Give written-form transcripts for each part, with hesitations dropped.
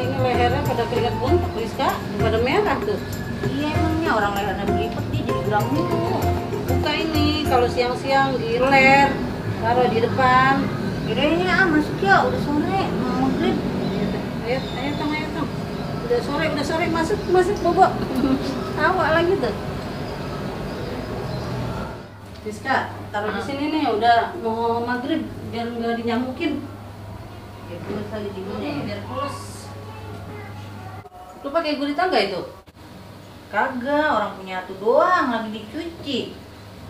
ini lehernya pada keringat buntuk, Rizka, pada merah tuh. Iya emangnya orang lehernya berlipat dia jadi geram mulu. Buka ini, kalau siang-siang di ler, taruh di depan. Yaudah ini masuk ya, udah sore, mau maghrib. Ayo tong. Udah sore, masuk bobo. Tawa lagi tuh. Rizka, taruh di sini nih, udah mau maghrib, biar nggak dinyamukin. Biar kurus lagi timunnya ya. Biar kurus. Lu pakai gurita nggak itu? Kagak, orang punya tuh doang, lagi dicuci.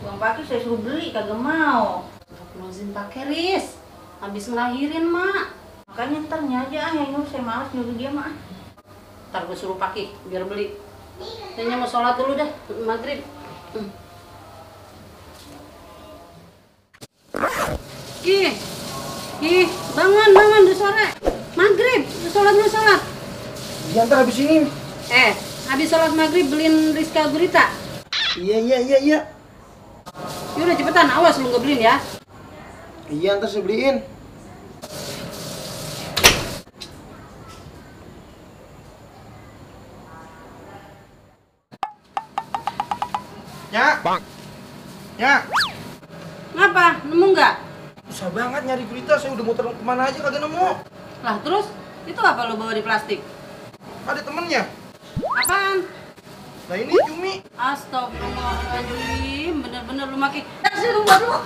Uang pakai saya suruh beli, kagak mau. Nozin pakai Riz, habis ngelahirin mak. Makanya ntarnya aja yang nyuruh, saya malas nyuruh dia mah. Ntar gue suruh pakai, biar beli. Kayaknya mau sholat dulu dah, maghrib. Ih, bangun, udah sore. Maghrib, sholat. Iya, ntar habis ini. Habis sholat maghrib beliin Rizka gurita. Iya. Yaudah cepetan, awas lu nggak beliin ya. Iya, ntar saya beliin. Ya. Ngapa? Nemu nggak? Susah banget nyari gurita, saya udah muter kemana aja kagak nemu. Lah terus, itu apa lu bawa di plastik? Ada temennya. Apaan? Nah ini cumi. Astagfirullahaladzim, bener-bener lu maki. Kasih lu buat lu.